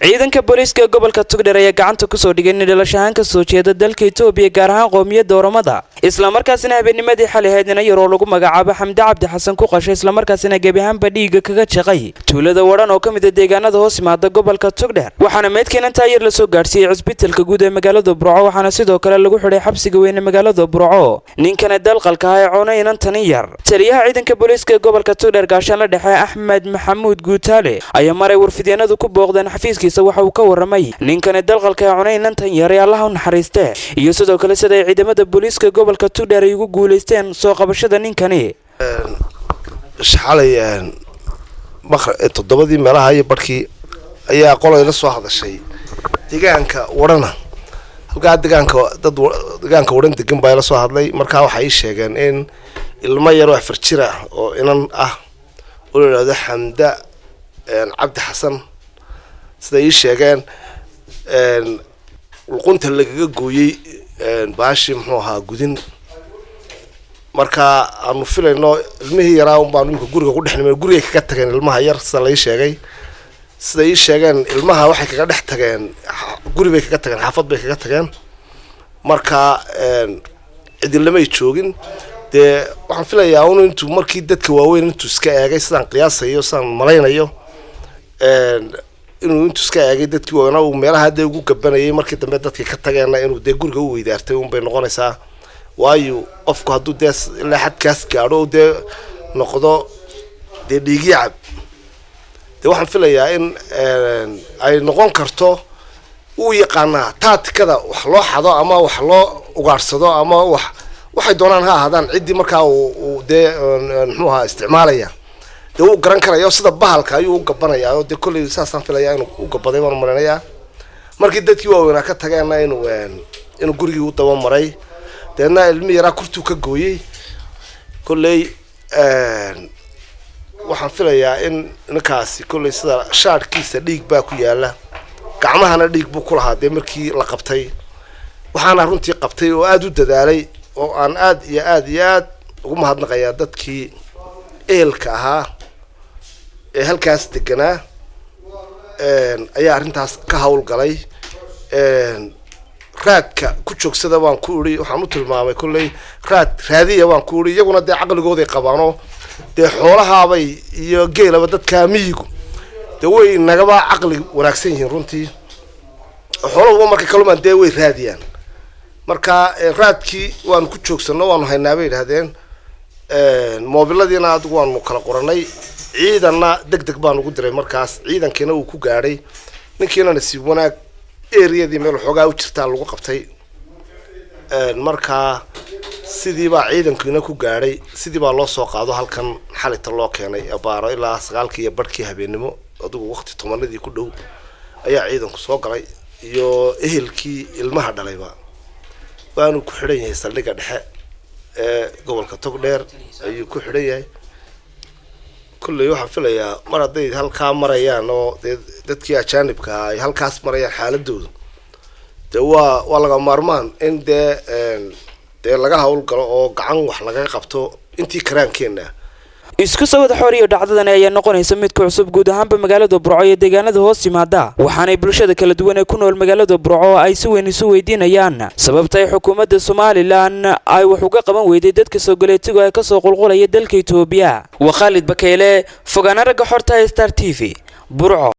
Ciidanka booliiska ee gobolka Togdheer ayaa gacanta kusoo dhigay nin dhalashahaan ka soo jeeda dalka Itoobiya, gaar ahaan qoomiyadda Oromada, islamarkaasina habeennimadii xalay ahayd ina yaroo lagu magacaabo Xamde Cabdi Xasan ku qashay, islamarkaasina gebi ahaanba dhiigga kaga jaqay tuulada Wadhan oo ka mid a deegaanada hoos yimaada gobolka Togdheer. Waxaana meydka inantaa yar lasoo gaadhsiiyey cisbitalka guud ee magaalada Burco, waxaana sidoo kale lagu xidhay xabsiga weyne magaalada Burco ninkana dalqalka ah ee coona inantani yar. Taliyaha ciidanka booliiska ee gobolka Togdheer, gaashaanla dhexe Axmed Maxamuud Guutaale, ayaa maray warfidyeenadu ku booqdeen xafiiskiisa waxa uu ka waramay ninkani dalqalka ee cunay inantan yar ee Allaha u naxariiste, iyo sidoo kale sida ay ciidamada booliiska gobolka Togdheer ay ugu guulaysteen soo qabashada ninkani. Xalay 7dii meelaha iyo barhkii ayaa qolay la soo hadashay deegaanka Wadhana. Halkaa deegaanka, dad deegaanka Wadhan degan baa la soo hadlay. Markaa waxay ii sheegeen in ilmo yar oo 4 jir ah oo inan ah oo la yidhahdo Xamda Cabdi Xasan, siday ii sheegeen, luqunta lagaga gooyey baashi, muxuu ahaa, gudin. Marka aanu filayno ilmihii yaraa un baanu imika guriga ku dhex nimay. Gurigay kaga tageen ilmaha yar, sida la ii sheegay. Sida ii sheegeen, ilmaha waxay kaga dhex tageen guri bay kaga tageen, xaafad bay kaga tageen. Marka cidinlamay joogin. Dee waxaan filayaa un intuu markii dadka waaweyn intuu iska eegay, sidaan qiyaasayo, sidaan malaynayo, inuu intuu iska eegay dadkii waaweynaa uu meelaha dee ugu gabanayay, markii dambe dadkii ka tageenna inuu dee guriga u weydaartay un bay noqonaysaa. Waayo qofku hadduu dee ilaa xadkaas gaadho, dee noqdo dee dhiigyacab, dee waxaan filayaa in ay noqon karto uu yaqaanaa taatikada wax loo xado ama wax loo ugaadhsado ama wax waxay doonaan ha ahaadaan. Ciddii markaa uu dee, muxuu ahaa, isticmaalaya, dee wuu garan karaya oo sida bahalka ayuu u gabanayaa. Oo dee kolley saasaan filayaa inuu u gabaday baan malaynayaa. Markii dadkii waaweynaa ka tageenna inuu gurigii u daba maray, deedna ilmi yaraa kurtuu ka gooyey. Kolley waxaan filayaa in ninkaasi kolley sida shaadhkiisa dhiig baa ku yaala, gacmahana dhiig buu ku lahaa dee markii la qabtay. Waxaana runtii qabtay oo aada u dadaalay oo aan aad iyo aad iyo aad ugu mahadnaqayaa dadkii ehelka ahaa ee halkaas deganaa ayaa arrintaas ka hawlgalay. Raadka ku joogsada baan ku idhi, waxaan u tilmaamay kolley raad raadiya baan ku idhi. Iyaguna dee caqligooday qabaanoo dee xoolahaabay iyo geelaba dadkaa miyigu dee way nagaba caqli wanaagsan yihiin runtii. Xoolahuba markay kalumaan dee way raadiyaan. Marka raadkii waanu ku joogsano, waanu haynaa bay yidhahdeen. Moobiladiina adigu waanu kala qoranay, ciidanna deg deg baan ugu diray. Markaas ciidankiina uu ku gaadhay ninkiina. Nasiib wanaag areadii meel waxoogaa u jirtaa lagu qabtay. Markaa sidii baa ciidankiina ku gaadhay, sidii baa loo soo qaado halkan xalita loo keenay abaaro ilaa 9kii iyo barhkii habeennimo, adigu waqti 10adii ku dhow ayaa ciidanku soo galay iyo ehelkii ilmaha dhalayba. Waanu ku xidhan yahay saldhigga dhexe ee gobolka Togdheer ayuu ku xidhan yahay. Kolley waxaan filayaa mar hadday halkaa marayaan oo dee dadkii ajaanibka ah ay halkaas marayaan xaaladoodu, dee waa laga maarmaan in dee laga hawlgalo oo gacan wax laga qabto intii karaankeenna. Isku soo wada xooriyo, dhacdadani ayaa noqonaysa mid ku cusub guud ahaanba magaalada Burco iyo deegaanada hoos yimaada, waxaanay bulshada kala duwan ee ku nool magaalada Burco ay si weyn isu weydiinayaan sababta ay xukuumadda Somalilan ay wax uga qaban weyday dadka soo galeetigu ay kasoo qulqulaya dalka Itoobiya. Waa Khaalid Bakeyle, fogaana ragga xorta, Star TV, Burco.